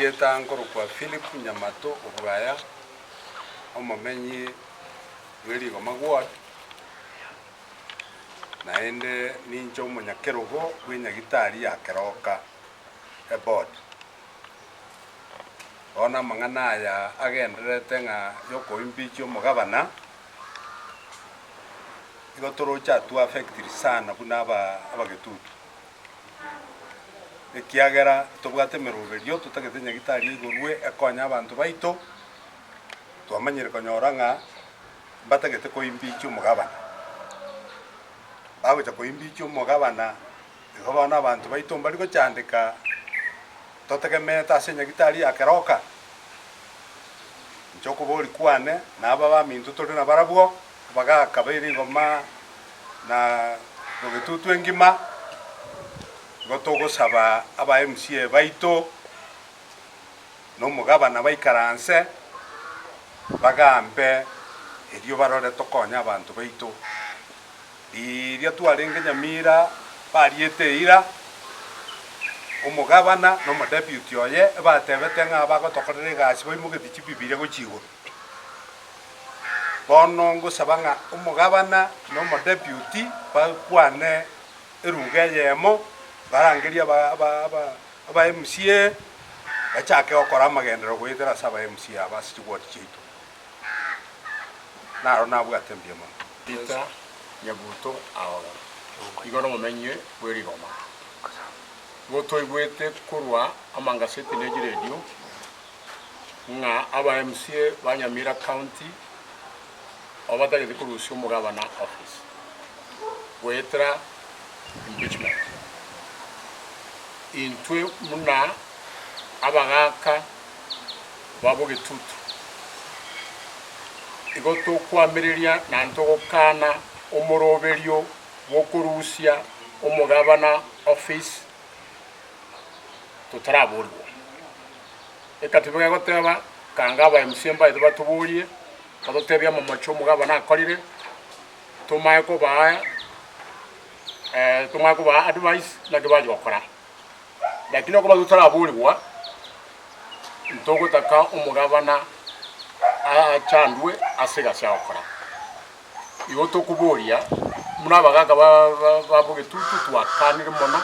erieta nkorokwa Philip Nyamato Obwaya, omomenyi bwe Rigoma Ward, naende ninche omonyakerogo bw'enyagitari ya Keroka eboard. Bono amang'ana aya agendererete ng'a yokoimpeachia omogabana, igo toroche atwo affected sana buna aba abagetutu. Ekiagera tobwate emeroberio totagete nyagitari eigorwe ekonye abanto baito, twamanyire konyora ng'a mbatagete koimpeachia omogabana. Bagocha koimpeachia omogabana, igo bono abanto baito mbari gochandeka totegemeete ase enyagitari ya keroka. Inche okoboria kwane, na aba baminto tore nabarabwo, abagaaka be rigoma na bogetutu engima, igo togosaba aba MCA baito na omogabana baikaranse, bagambe erio barore tokonye abanto baito. Riria twarenge Nyamira bariete eira, omogabana na omodeputy oye ebatebete ng'a bagotokorera egasi baimogetie chibibiria gochia igoro. Bono ngosaba ng'a omogabana na omodeputy bakwane eruga eyemo, barangerie aba aba aba aba MCA, bachake gokora amagenderero goetera ase aba MCA aba ase chiward chiaito. Naro nabwate mbuya mono. Peter Nyabuto Aoga, igo nomomenyi bwe rigoma. Igo toigwete korwa amangaseti ne chiredio ng'a aba MCA ba Nyamira County abo batagete korusia omogabana office goetera impeachment. Intwe buna abagaka ba bogetutu igo tokoamereria naende togokana omoroberio bw'okorusia omogabana office totaraborigwa. Ekatiba egoteba kanga aba MCA mbaete batoborie, batotebie amamocho omogabana akorire, tomae kobaa tomae kobaa advice naki baria gokora. Lakini okoba totaraborigwa, ntogotaka omogabana achandwe ase egasi agokora. Igo tokoboria buna abagaka ba bogetutu twakanire mono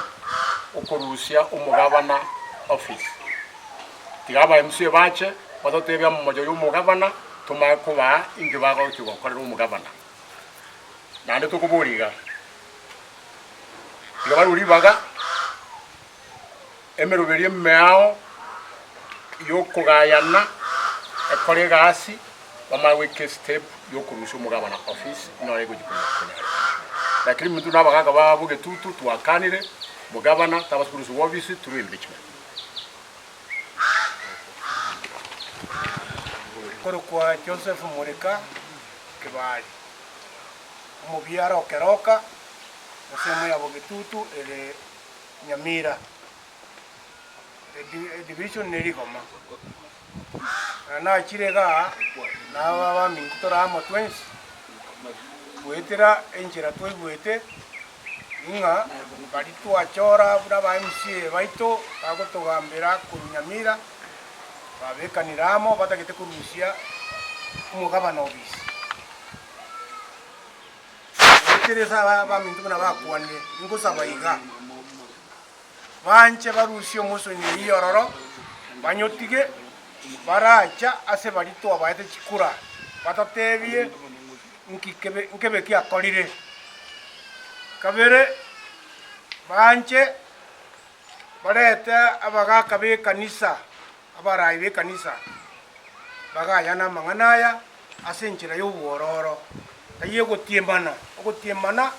okorusia omogabana office. Tiga aba MCA bache batotebie amamocho ya omogabana tomanye kobaa inki bagochia gokorera omogabana. Naende tokoboria iga, tiga barue ribaga emeroberio emeao yokogayana ekore egasi bamanye goika estep yokorusia omogabana office nore egochi konyarekana. Lakini intwe na abagaka ba bogetutu twakanire mogabana tabasa korusiwa office through impeachment. Korokwa Joseph Mureka Kibali, omobiara o Keroka, ensemo ya Bogetutu ere Nyamira Edivision ne Rigoma. Na nachire igaa na aba abaminto tore amo twensi, goetera enchera twaigwete ng'a baria twachora buna aba MCA baito bagotogambera korwa Nyamira, babekanire amo batagete korusia omogabana obisi. Goetera ase aba abaminto buna bakwanire, ingosaba iga, banche barusie omosoni oyio ororo, banyotige, baracha ase baria twabaete chikura, batotebie nki kebe nkebe ki akorire. Kabere, banche barete abagaka b'ekanisa, abarai b'ekanisa, bagayane amang'ana aya ase enchera y'obwororo, taiyo egotiemana. Ogotiemana,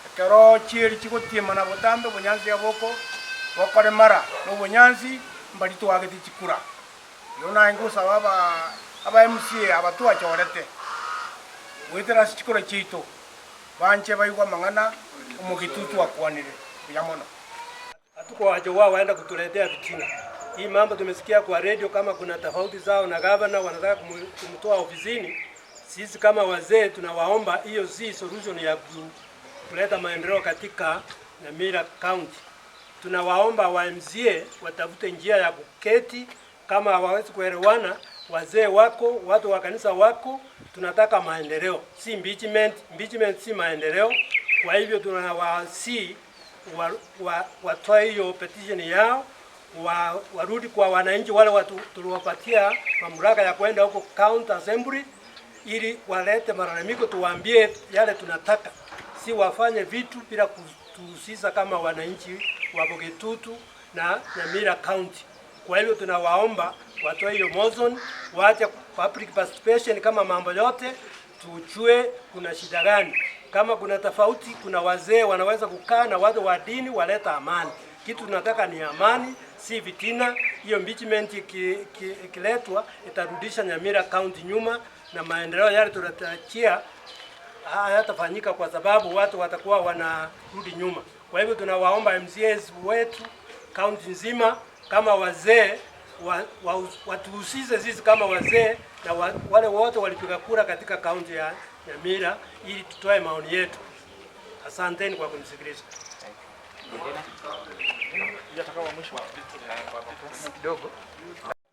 ekero chieri chigotiemana botambe obonyansi aboko bokoremara na obonyansi mbari twagete chikura. Erio naye ngosaba aba aba MCA aba twachorete goetera ase chikura chiaito, banche baigwe amang'ana omogetutu akwanire buya mono. Hatuko wao waenda kutuletea fitina. Hii mambo tumesikia kwa radio kama kuna tofauti zao na gavana wanataka kumtoa ofisini. Sisi kama wazee tunawaomba hiyo si solution ya kuleta maendeleo katika Nyamira County. Tunawaomba wa MCA watafute njia ya kuketi. Kama hawawezi kuelewana, wazee wako, watu wa kanisa wako, tunataka maendeleo, si impeachment. Impeachment si maendeleo. Kwa hivyo tunawasi watoe hiyo petition yao warudi kwa wananchi wale watu tuliwapatia mamlaka ya kwenda huko county assembly ili walete malalamiko, tuwaambie yale tunataka, si wafanye vitu bila kutuhusisha kama wananchi wa Bogetutu na Nyamira County. Kwa hivyo tunawaomba watoe hiyo motion, waache public participation kama mambo yote, tujue kuna shida gani. Kama kuna tofauti, kuna wazee wanaweza kukaa na watu wa dini waleta amani. Kitu tunataka ni amani, si vitina. Hiyo impeachment ikiletwa itarudisha Nyamira County nyuma na maendeleo yale tunatarajia hayatafanyika kwa sababu watu watakuwa wanarudi nyuma. Kwa hivyo tunawaomba MCAs wetu kaunti nzima kama wazee wa, wa, watuhusishe sisi kama wazee na wa, wale wote walipiga kura katika kaunti ya Nyamira ili tutoe maoni yetu. Asanteni kwa kunisikiliza.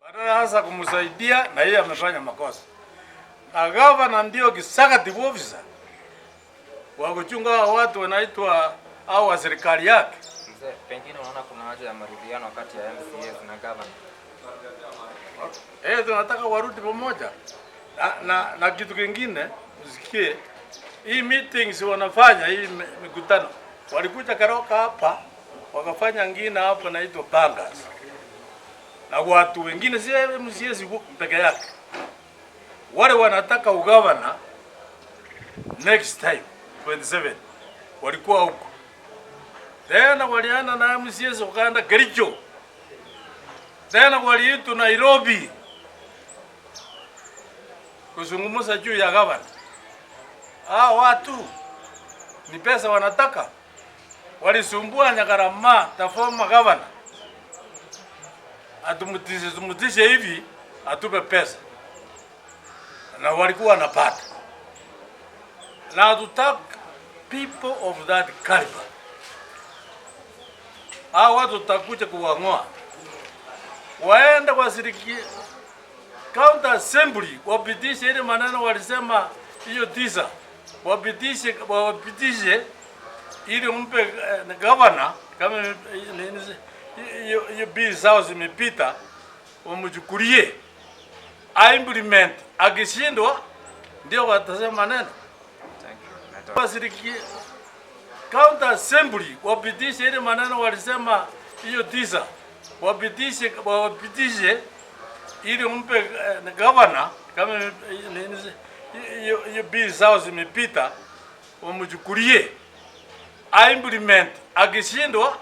Badala sasa kumsaidia na yeye amefanya makosa. Na gavana ndio executive officer wa kuchunga hao watu wanaitwa au wa serikali yake. Mzee, pengine unaona kuna haja ya maridhiano kati ya MCAs na governor. Eh, tunataka warudi pamoja. Na kitu kingine usikie, hii meetings wanafanya hii mikutano, walikuja Karoka hapa wakafanya ngine hapa naitwa Bangas na watu wengine, si MCAs peke yake, wale wanataka ugavana next time 27 walikuwa huko tena, waliana na MCAs wakaenda Kericho, tena waliitwa Nairobi kuzungumza juu ya gavana. Hao watu ni pesa wanataka, walisumbua Nyagarama the former governor, atumutishe tumutishe hivi atupe pesa, na walikuwa wanapata. Na hatutaki people of that caliber. Hao watu tutakuja kuwang'oa, waende wasiriki county assembly wapitishe ile maneno walisema hiyo tisa, wapitishe ili mpe governor kama hiyo bill zao zimepita, wamchukulie a implement. Akishindwa ndio watasema maneno. Thank you. Wasiriki county assembly wapitishe ile maneno walisema hiyo tisa, wapitishe ili mpe governor kama hiyo bill zao zimepita, wamchukulie a implement. Akishindwa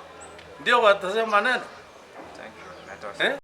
ndio watasema maneno. Thank you. Eh?